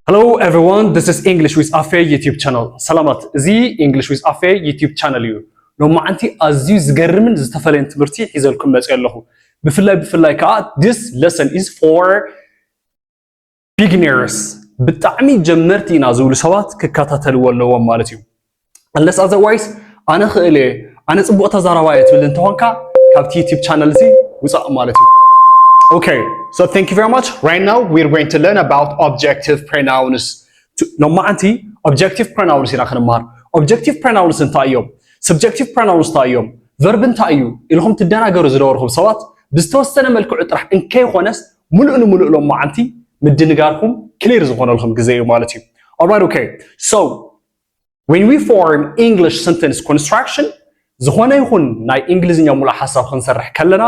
Hello everyone, this is English with Afe YouTube channel. ሰላማት፣ እዚ English with Afe YouTube channel እዩ። ሎማዓንቲ ኣዝዩ ዝገርምን ዝተፈለየን ትምህርቲ ሒዘልኩም መፅእ ኣለኹ። ብፍላይ ብፍላይ ከዓ this lesson is for beginners፣ ብጣዕሚ ጀመርቲ ኢና ዝብሉ ሰባት ክከታተልዎ ኣለዎም ማለት እዩ። Unless otherwise ኣነ ክእል እየ፣ ኣነ ፅቡቅ ተዛራባይ እየ ትብል እንተኾንካ ካብቲ YouTube channel እዚ ውፃእ ማለት እዩ። Okay, so thank you very much. Right now we're going to learn about objective pronouns. ሎማዓንቲ objective pronouns ኢና ክንማር። Objective pronouns እንታይ እዮም? Subjective pronouns እንታይ እዮም? Verb እንታይ እዩ ኢልኩም ትደናገሩ ዝነበርኩም ሰባት ብዝተወሰነ መልክዑ ጥራሕ እንከይኮነስ ሙሉእ ንሙሉእ ሎማዓንቲ ምድንጋርኩም clear ዝኾነልኩም ግዜ እዩ ማለት እዩ። Alright, okay. So when we form English sentence construction ዝኾነ ይኹን ናይ እንግሊዝኛ ሙሉእ ሓሳብ ክንሰርሕ ከለና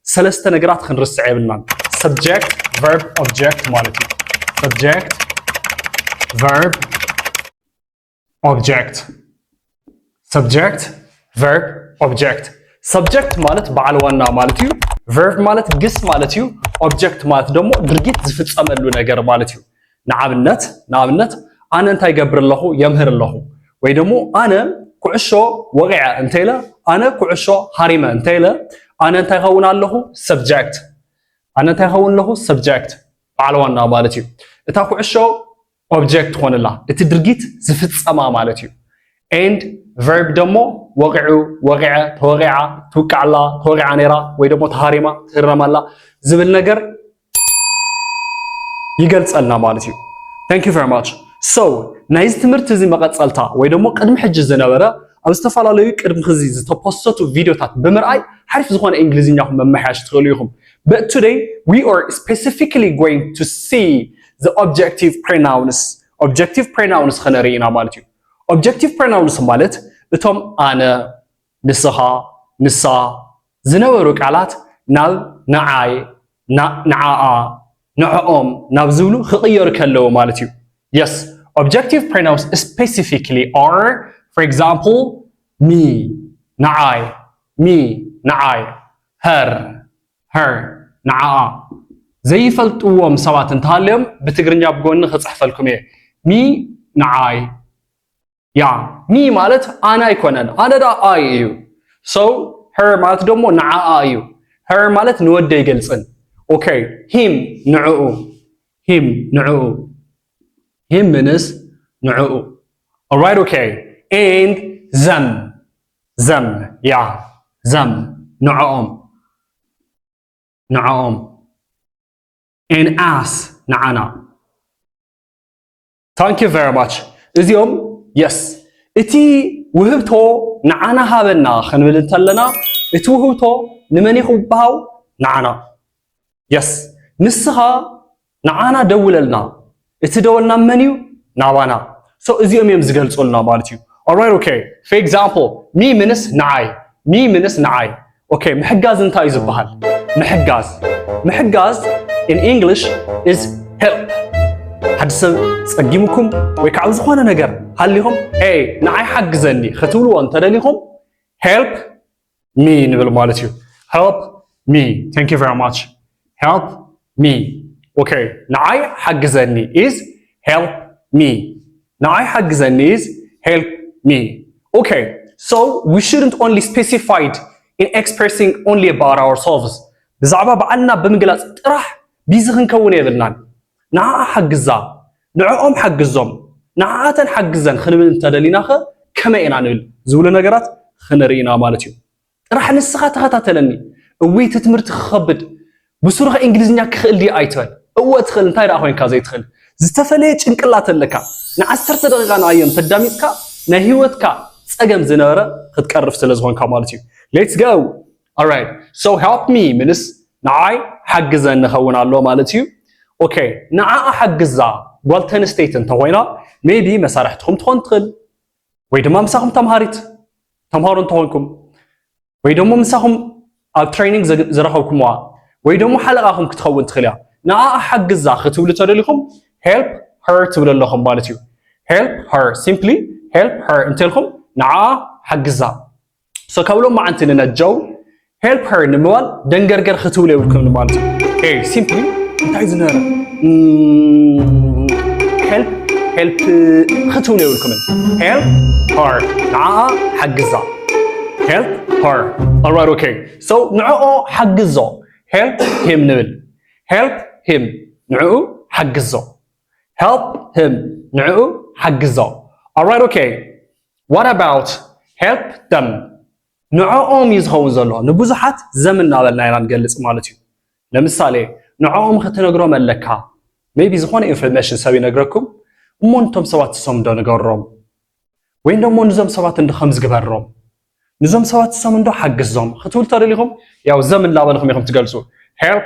ሰለስተ ነገራት ክንርስዕ የብልናን። Subject፣ verb፣ object ማለት እዩ። Subject፣ verb፣ object። Subject፣ verb፣ object። Subject ማለት በዓል ዋና ማለት እዩ። Verb ማለት ግስ ማለት እዩ። Object ማለት ደግሞ ድርጊት ዝፍጸመሉ ነገር ማለት እዩ። ንኣብነት ንኣብነት ኣነ እንታይ ይገብር ኣለኹ? የምህር ኣለኹ። ወይ ደግሞ ኣነ ኩዕሾ ወቂዐ እንተ ኢለ፣ ኣነ ኩዕሾ ሃሪመ እንተ ኢለ፣ ኣነ እንታይ ይኸውን ኣለኹ? Subject። ኣነ እንታይ ይኸውን ኣለኹ? Subject፣ በዓል ዋና ማለት እዩ። እታ ኩዕሾ object ትኾን ኣላ፣ እቲ ድርጊት ዝፍጸማ ማለት እዩ። And verb ደሞ ወቂዑ፣ ወቂዐ፣ ተወቂዓ፣ ትውቃዕ ኣላ፣ ተወቂዓ ነይራ፣ ወይ ደሞ ተሃሪማ፣ ትህረም ኣላ ዝብል ነገር ይገልጸልና ማለት እዩ። Thank you very much. So ናይዚ ትምህርቲ እዚ መቐጸልታ ወይ ደሞ ቅድሚ ሕጂ ዝነበረ ኣብ ዝተፈላለዩ ቅድሚ ሕዚ ዝተፖስተቱ ቪዲዮታት ብምርኣይ ሓሪፍ ዝኾነ እንግሊዝኛኹም መመሓያሽ ትኽእሉ ኢኹም። But today we are specifically going to see the objective pronouns. Objective pronouns ኸነርኢ ኢና ማለት እዩ። Objective pronouns ማለት እቶም ኣነ፣ ንስኻ፣ ንሳ ዝነበሩ ቃላት ናብ ንዓይ፣ ና- ንዓኣ፣ ንዕኦም ናብ ዝብሉ ክቕየሩ ከለዉ ማለት እዩ። Yes, objective pronouns specifically are, for example, me፣ ንዓይ፣ me፣ ንዓይ፣ her፣ her፣ ንዓኣ። ዘይፈልጥዎም ሰባት እንተሃልዮም ብትግርኛ ብጎኒ ክፅሕፈልኩም እየ። Me፣ ንዓይ። ያ፣ me ማለት ኣነ ኣይኮነን፣ ኣነ ዳ I እዩ። So her ማለት ደሞ ንዓኣ እዩ። Her ማለት ንወዲ ኣይገልጽን። Okay, him ንዕኡ፣ him ንዕኡ፣ him ምንስ ንዕኡ። Alright, okay. And them፣ them፣ ያ፣ them ንዕኦም፣ ንዕኦም። And us ንዓና። Thank you very much። እዚኦም yes፣ እቲ ውህብቶ ንዓና ሃበና ክንብል እንተለና እቲ ውህብቶ ንመን እዩ ክበሃል? ንዓና። Yes፣ ንስኻ ንዓና ደውለልና። እቲ ደወል ናብ መን እዩ? ናባና። So እዚኦም እዮም ዝገልጹልና ማለት እዩ። Alright, okay. For example, me ምንስ ንዓይ፣ me ምንስ ንዓይ። Okay, ምሕጋዝ እንታይ እዩ ዝበሃል? ምሕጋዝ፣ ምሕጋዝ in English is help። ሓደ ሰብ ጸጊምኩም ወይ ከዓ ዝኾነ ነገር ሃሊኹም፣ ኤ ንዓይ ሓግዘኒ ክትብልዎ እንተደሊኹም help me ንብል ማለት እዩ። Help me። Thank you very much. Help me. Okay, ንዓይ ሓግዘኒ is help me። ንዓይ ሓግዘኒ is help me። Okay, so we shouldn't only specified in expressing only about ourselves። ብዛዕባ ባዕልና ብምግላጽ ጥራሕ ቢዚ ክንከውን የብልናን። ንዓኣ ሓግዛ፣ ንዕኦም ሓግዞም፣ ንዓኣተን ሓግዘን ክንብል እንተደሊናኸ ከመይ ኢና ንብል ዝብሉ ነገራት ክንርኢ ኢና ማለት እዩ። ጥራሕ ንስኻ ተኸታተለኒ። እውይ እቲ ትምህርቲ ክኸብድ፣ ብሱሩኸ እንግሊዝኛ ክኽእል ድየ ኣይትበል። እወ ትኽእል፣ እንታይ ደኣ ኮይንካ ዘይትኽእል? ዝተፈለየ ጭንቅላት ኣለካ። ንዓሰርተ ደቂቃ ንኣዮም ተዳሚፅካ ናይ ህይወትካ ፀገም ዝነበረ ክትቀርፍ ስለ ዝኾንካ ማለት እዩ። Let's go. Alright, so help me ምንስ ንዓይ ሓግዘኒ ኸውን ኣሎ ማለት እዩ። Okay, ንዓኣ ሓግዛ ጓል ተንስተይቲ እንተኾይና maybe መሳርሕትኹም ትኾን ትኽእል ወይ ድማ ምሳኹም ተምሃሪት ተምሃሮ እንተኾንኩም ወይ ደሞ ምሳኹም ኣብ training ዝረኸብኩምዋ ወይ ደሞ ሓለቓኹም ክትኸውን ትኽእል እያ። ንዓኣ ሓግዛ ክትብሉ ተደሊኹም help her ትብሉ ኣለኹም ማለት እዩ። Help her፣ simply help her እንተልኩም ንዓኣ ሓግዛ። So ካብ ሎማዓንቲ ንነጀው help her ንምባል ደንገርገር ክትብሉ የብልኩም ማለት እዩ። Hey, simply እንታይ ዝነበረ? Mm, help help ክትብሉ የብልኩምን። Help her፣ ንዓኣ ሓግዛ። Help her። Alright, okay. So ንዕኦ ሓግዞ። Help him ንብል። Help him፣ ንዕኡ ሓግዞ። Help him፣ ንዕኡ ሓግዞ። Alright, okay. What about help them? ንዕኦም እዩ ዝኸውን ዘሎ። ንብዙሓት ዘም እናበልና ኢና ንገልጽ ማለት እዩ። ለምሳሌ ንዕኦም ክትነግሮም ኣለካ። Maybe ዝኾነ ኢንፎርሜሽን ሰብ ይነግረኩም እሞ፣ ንቶም ሰባት እሶም እንዶ ንገሮም፣ ወይ ደሞ ንዞም ሰባት እንዶ ከም ዝግበሮም፣ ንዞም ሰባት እሶም እንዶ ሓግዞም ክትብሉ ተደሊኹም፣ ያው ዘም እናበልኹም ኢኹም ትገልጹ። Help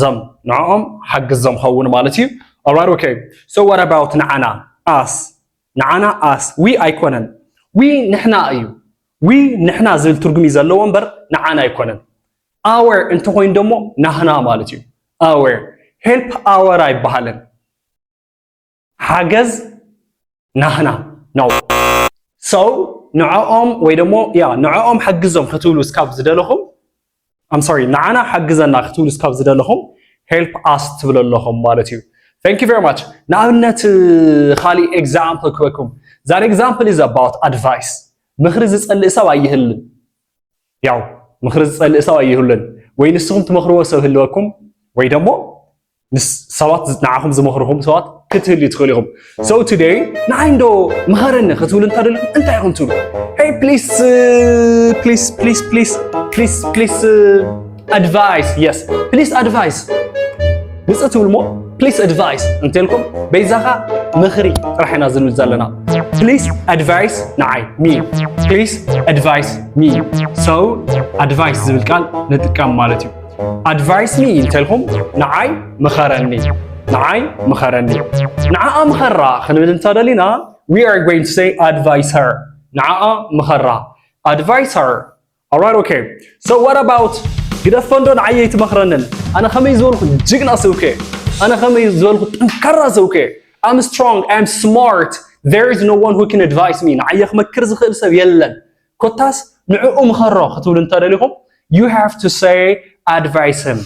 them፣ ንዕኦም ሓግዞም ኸውን ማለት እዩ። Alright, okay. So what about ንዓና? Us። ንዓና፣ us። We ኣይኮነን። We ንሕና እዩ። We ንሕና ዝብል ትርጉም እዩ ዘለዎ እምበር ንዓና ኣይኮነን። Our እንተኾይኑ ደሞ ናህና ማለት እዩ። Our። Help our ኣይበሃልን። ሓገዝ ናህና ነው። So ንዕኦም ወይ ደሞ፣ ያ፣ ንዕኦም ሓግዞም ክትብሉ እስካብ ዝደለኹም፣ I'm sorry፣ ንዓና ሓግዘና ክትብሉ እስካብ ዝደለኹም፣ help us ትብሉ ኣለኹም ማለት እዩ። Thank you very much። ንኣብነት፣ ካሊእ ኤግዛምፕል ክበኩም። That example is about advice። ምኽሪ ዝጸልእ ሰብ ኣይህልን። ያው ምኽሪ ዝጸልእ ሰብ ኣይህሉን። ወይ ንስኹም ትመኽርዎ ሰብ ህልወኩም፣ ወይ ደሞ ምስ ሰባት ዝ-፣ ንዓኹም ዝመኽርኹም ሰባት ክትህልዩ ትኽእሉ ኢኹም። So today ንዓይ እንዶ ምኸረኒ ክትብሉ እንተደሊኹም እንታይ ኢኹም ትብሉ? Hey, please, uh, please, please, please, please, please, uh, advice. Yes, please advice። ብጽ ትብሉ እሞ please advice እንተልኩም በይዛኻ ምኽሪ ጥራሕ ኢና ዝብል ዘለና። Please advice ንዓይ፣ me። Please advice me። So advice ዝብል ቃል ንጥቀም ማለት እዩ። Advice me እንተልኩም ንዓይ ምኸረኒ፣ ንዓይ ምኸረኒ። ንዓኣ ምኸራ ክንብል እንተደሊና we are going to say advise her። ንዓኣ ምኸራ፣ advise her። Alright, okay. So what about ግደፎ እንዶ ንዓይ ኣይትመኽረንን? ኣነ ከመይ ዝበልኩ ጅግና ሰብከ፣ ኣነ ከመይ ዝበልኩ ጠንካራ ሰብከ። I'm strong, I'm smart. There is no one who can advise me። ንዓይ ክመክር ዝኽእል ሰብ የለን። ኮታስ ንዕኡ ምኸሮ ክትብሉ እንተደሊኹም you have to say advise him።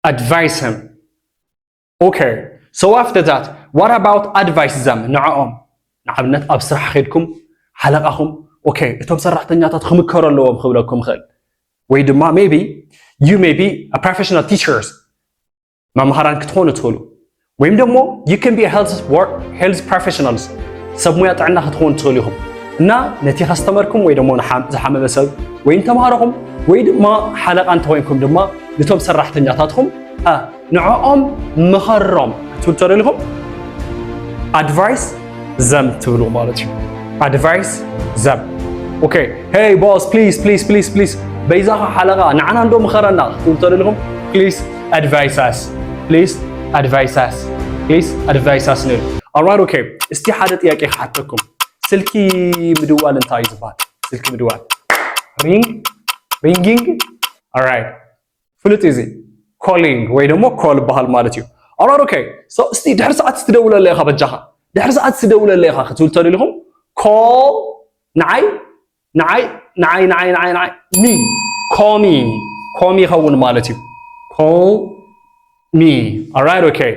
Advise him። Okay, so after that, what about advise them? ንዕኦም፣ ንኣብነት ኣብ ስራሕ ኸድኩም ሓለቓኹም፣ okay፣ እቶም ሰራሕተኛታት ክምከሩ ኣለዎም ክብለኩም ይኽእል። ወይ ድማ maybe you may be a professional teachers፣ መምሃራን ክትኾኑ ትኽእሉ። ወይም ደግሞ you can be a health work፣ health professionals፣ ሰብ ሙያ ጥዕና ክትኾኑ ትኽእሉ ኢኹም። እና ነቲ ከስተመርኩም ወይ ደሞ ንሓ-፣ ዝሓመመ ሰብ ወይ ንተምሃሮኹም ወይ ድማ ሓለቓ እንተኾይንኩም ድማ ነቶም ሰራሕተኛታትኩም፣ እ፣ ንዕኦም ምኸሮም ክትብሉ ተደሊኹም advice them ትብሉ ማለት እዩ። Advice them። Okay, hey boss, please, please, please, please፣ በይዛኻ ሓለቓ ንዓና እንዶ ምኸረና ክትብሉ ተደሊኹም please advise us፣ please advise us፣ please advise us ንብል። Alright, okay፣ እስቲ ሓደ ጥያቄ ክሓተኩም። ስልኪ ምድዋል እንታይ እዩ ዝበሃል? ስልኪ ምድዋል። Ring፣ ringing። Alright፣ ፍሉጥ እዩ እዚ። Calling ወይ ደሞ ኮል በሃል ማለት እዩ። Alright, okay። So እስቲ ድሕሪ ሰዓት ትደውለለ ኢኻ በጃኻ። ድሕሪ ሰዓት ትደውለለ ኢኻ ክትብል ተደሊኹም call ንዓይ፣ ንዓይ፣ ንዓይ፣ ንዓይ፣ ንዓይ፣ ንዓይ፣ me፣ call me፣ call me ይኸውን ማለት እዩ። Call me። Alright, okay።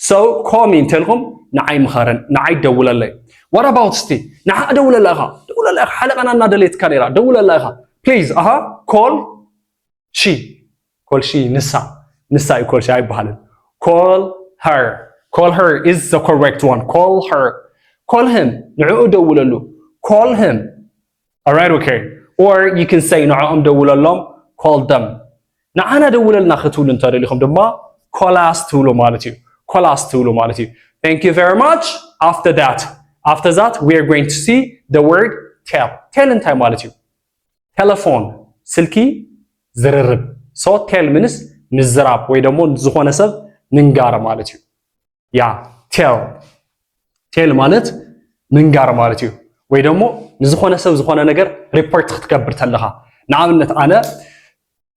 So call me እንተልኩም ንዓይ ምኸረን፣ ንዓይ ደውለለይ። What about እስቲ ንዓ ደውለላ ኢኻ፣ ደውለላ ኢኻ፣ ሓለቓና እናደለየትካ ነይራ፣ ደውለላ ኢኻ። Please፣ ኣሃ፣ call she። Call she ንሳ፣ ንሳ እዩ፣ call she ኣይበሃልን። Call her። Call her is the correct one። Call her። Call him፣ ንዕኡ ደውለሉ። Call him። Alright, okay። Or you can say ንዕኦም ደውለሎም፣ call them። ንዓና ደውለልና ክትብሉ እንተደሊኹም ድማ call us ትብሉ ማለት እዩ። Call us ትብሉ ማለት እዩ። Thank you very much። After that፣ after that we are going to see the word tell። Tell እንታይ ማለት እዩ? ቴሌፎን፣ ስልኪ፣ ዝርርብ። So tell means ምዝራብ ወይ ደሞ ዝኾነ ሰብ ምንጋር ማለት እዩ። ያ፣ tell፣ tell ማለት ምንጋር ማለት እዩ። ወይ ደሞ ንዝኾነ ሰብ ዝኾነ ነገር ሪፖርት ክትገብር ተለኻ፣ ንኣብነት ኣነ፣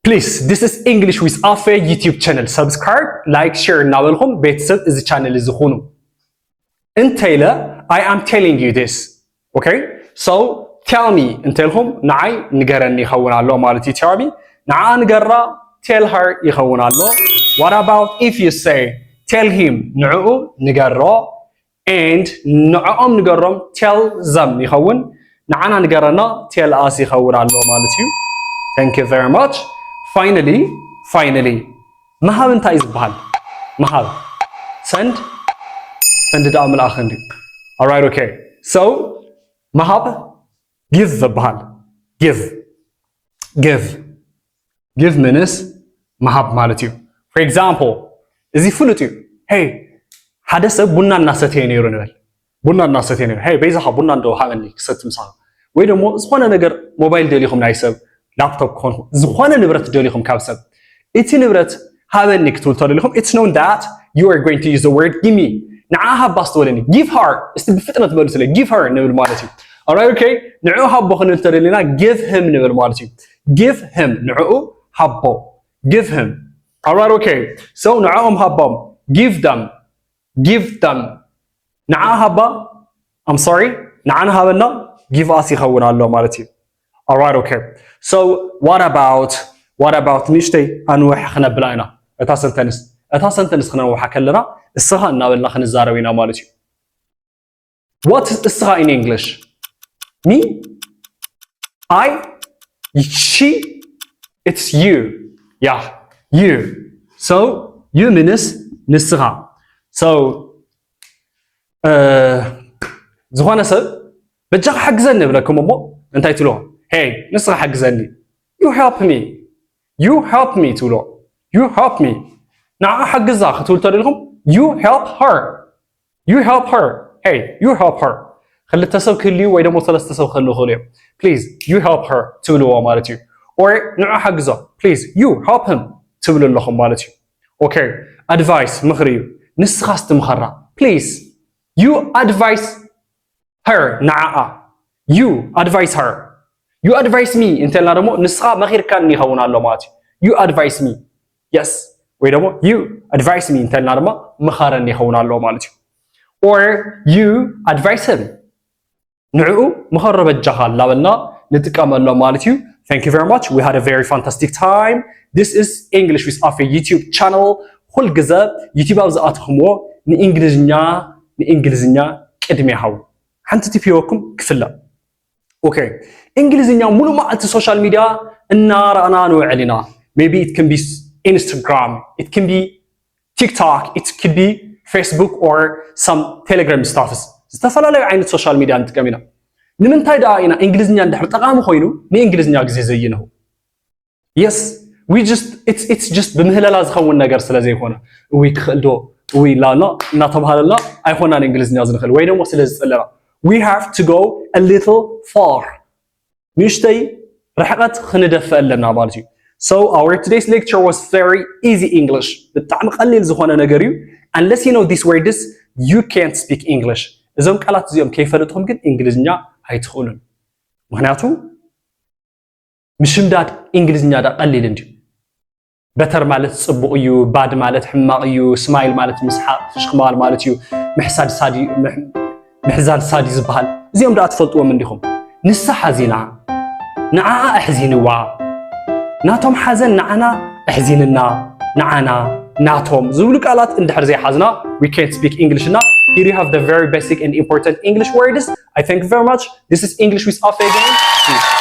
please, this is English with Afe YouTube channel። Subscribe፣ like፣ share እናበልኩም ቤተሰብ እዚ ቻነል እዚ ኩኑ። እንተ ኢለ I am telling you this። Okay? So tell me እንተ ኢልኩም ንዓይ ንገረኒ ይኸውን ኣሎ ማለት እዩ። Tell me፣ ንዓ ንገራ፣ tell her ይኸውን ኣሎ። What about if you say tell him፣ ንዕኡ ንገሮ፣ and ንዕኦም ንገሮም tell them ይኸውን። ንዓና ንገረና tell us ይኸውን ኣሎ ማለት እዩ። Thank you very much. Finally, finally ምሃብ እንታይ እዩ ዝበሃል? ምሃብ send send ደኣ ምልኣኽ እንዲ Alright, okay. So ምሃብ give ዝበሃል give give give means ምሃብ ማለት እዩ። For example እዚ ፍሉጥ እዩ። Hey ሓደ ሰብ ቡና እናሰተየ ነይሩ ንበል። ቡና እናሰተየ ነይሩ። Hey በይዛኻ ቡና እንዶ ሃበኒ ክሰቲ ምሳኻ። ወይ ደግሞ ዝኾነ ነገር ሞባይል ደሊኹም ናይ ሰብ ላፕቶፕ ክኾን ዝኾነ ንብረት ደሊኹም ካብ ሰብ እቲ ንብረት ሃበኒ ክትብል ተደሊኹም it's known that you are going to use the word give me ንዓ ሃባ ስተወለኒ give her እስቲ ብፍጥነት በሉ ስለ give her ንብል ማለት እዩ። Alright okay ንዕኡ ሃቦ ክንብል ተደሊና give him ንብል ማለት እዩ። Give him ንዕኡ ሃቦ give him Alright okay so ንዕኦም ሃቦም give them give them ንዓ ሃባ I'm sorry ንዓና ሃበና give us ይኸውን ኣሎ ማለት እዩ። Alright okay so what about what about ንእሽተይ ኣንውሕ ክነብላ ኢና እታ ሰንተንስ እታ ሰንተንስ ክነንውሓ ከለና እስኻ እናበልና ክንዛረብ ኢና ማለት እዩ። What እስኻ in English me I she it's you yeah you so you means ንስኻ so ዝኾነ ሰብ በጃኻ ሓግዘኒ ይብለኩም እሞ እንታይ ትብሎ? Hey ንስኻ ሓግዘኒ you help me you help me ትብሎ። You help me ንዓ ሓግዛ ክትብል ተደልኹም you help her you help her hey you help her ክልተ ሰብ ክህልዩ ወይ ደግሞ ሰለስተ ሰብ ክህልዩ ክእሉ እዮም። Please you help her ትብልዎ ማለት እዩ። Or ንዓ ሓግዞ please you help him ትብሉ ኣለኹም ማለት እዩ። Okay advice ምኽሪ እዩ። ንስኻ እስቲ ምኸራ please you advice her ንዓኣ you advice her you advice me እንተልና ደግሞ ንስኻ መኺርካኒ ይኸውን ኣሎ ማለት እዩ። You advice me yes ወይ ደግሞ you advice me እንተልና ድማ ምኸረኒ ይኸውን ኣሎ ማለት እዩ። Or you advice him ንዕኡ ምኸሮ በጃኻ እናበልና ንጥቀመሎም ማለት እዩ። Thank you very much. We had a very fantastic time. This is English with Afe YouTube channel. ኩል ግዘ ዩቲዩብ ኣብ ዝኣተኹምዎ ንእንግሊዝኛ ንእንግሊዝኛ ቅድሚያ ሃቡ። ሓንቲ ቲፕ ሂበኩም ክፍለ okay እንግሊዝኛ ሙሉ መዓልቲ social media እናረኣና ንውዕል ኢና። Maybe it can be Instagram, it can be TikTok, it could be Facebook or some Telegram stuffs ዝተፈላለዩ ዓይነት social media ንጥቀም ኢና። ንምንታይ ደኣ ኢና እንግሊዝኛ እንድሕር ጠቓሚ ኮይኑ ንእንግሊዝኛ ግዜ ዘይንህቦ? Yes we just it's it's just ብምህለላ ዝኸውን ነገር ስለ ዘይኮነ እውይ ክኽእል ዶ እውይ ኢልና እናተባሃለልና ኣይኮናን እንግሊዝኛ ዝንኽእል ወይ ደግሞ ስለ ዝጸለና we have to go a little far ንእሽተይ ርሕቐት ክንደፍእ ኣለና ማለት እዩ። So our today's lecture was very easy English ብጣዕሚ ቀሊል ዝኾነ ነገር እዩ። Unless you know these words you can't speak English እዞም ቃላት እዚኦም ከይፈለጥኹም ግን እንግሊዝኛ ኣይትኽእሉን። ምክንያቱ ምሽምዳድ እንግሊዝኛ ዳ ቀሊል እንድዩ። Better ማለት ጽቡቕ እዩ bad ማለት ሕማቕ እዩ smile ማለት ምስሓቕ ፍሽኽ ምባል ማለት እዩ። ምሕዛን ሳድ እዩ ዝበሃል እዚኦም ደኣ ትፈልጥዎም እንዲኹም። ንሳ ሓዚና ንዓኣ ኣሕዚንዋ ናቶም ሓዘን ንዓና ኣሕዚንና ንዓና ናቶም ዝብሉ ቃላት እንድሕር ዘይሓዝና we can't speak English እና here you have the very basic and important English words. I thank you very much. This is English with Afe again.